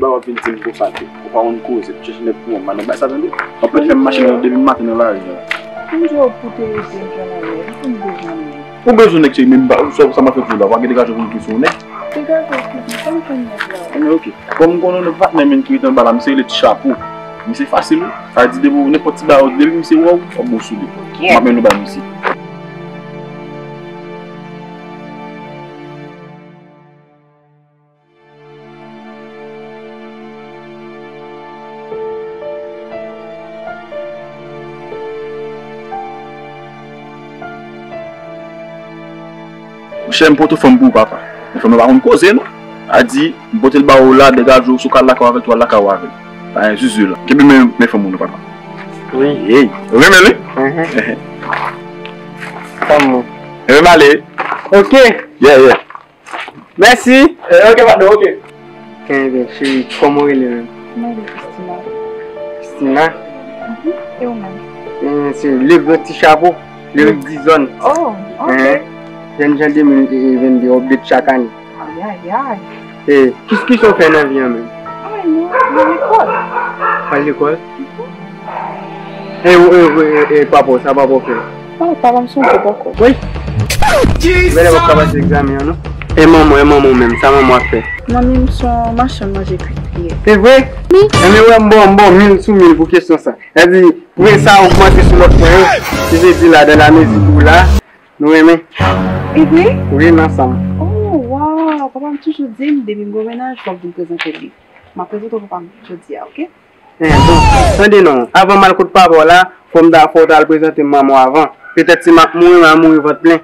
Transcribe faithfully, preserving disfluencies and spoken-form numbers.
Ba w ap vin di m konsa ke ou pa konn koze, pou chèche nèg pou wòm, madanm bay sa tande. W ap fè m mache nan depi maten nan lari a. Konn di w pou te rete m fè nan lè, m konn bezwen nèg. Ou bezwen nèg, cheri, men m pa, sa, sa m ap fè pou ou la, ou pa gen degaje pou m touye yon nèg. Degaje pou m, sa m konn nèg la. Ebyen, oke. Kòm m konnen nou patnè menm ki rete anba la, misye rele Ti Chapo. Misye fasil, wi. Sa di depi nenpòt ti bagay ou di, depi misye wè w, w ap bon sou li. M ap mennen w bay misye. Monchè, m pote fanm pou ou, papa. Men fanm nan pa konn koze, non. A di, m pote l ba ou la, degaje w, si w ka lakay avè l, tou al lakay ou avè l. Pa gen zuzu la. Kenbe men, men fanm ou, non, papa. Wi. Hey, ou renmen li? Mhm. Fanm ou. Enben, m ale. Ok. Yeah, yeah. Mèsi. Eh, ok, patnè, ok. Enben, cheri, kòman w rele menm? Mwen rele Christina. Christina? Mhm. E ou menm? Eh, se Legrand Ti Chapo, Lerik Dizòn. Oh, ok. Eh, jèn jan de mil vennde, update chak ane. Ayayay. Eh, kis, kisa w fè nan vi an menm? Ay, non, mwen lekòl. Al lekòl? Mhm. E, e, e, e, papa w, sa papa w fè? Oh, papa m se yon gwo bòkò. Wi. Bèlè w ap ka pase egzamen an, non? E manman, e manman w menm, sa manman w ap fè? Manmi m se yon machann manje kwit li ye. Se vre? Wi. Enben, wè, m ba w, m ba w mil sou mil pou kesyon sa. Sa di, pwen sa a ogmante sou lòt pwen yo. Se vle di la, dans la mesure ou la, nou renmen. E vre? Wi, n ansanm. Oh, waw, papa m toujou di m, depi m gen yon mennaj, fòk m vin prezante li. M ap prezante w papa m jodi a, ok? Eh, bon, tande non, avan m al kot papa w la, fò m ta, fò w ta al prezante m manman w avan. Petèt si m ap mouri, m a mouri vant plen.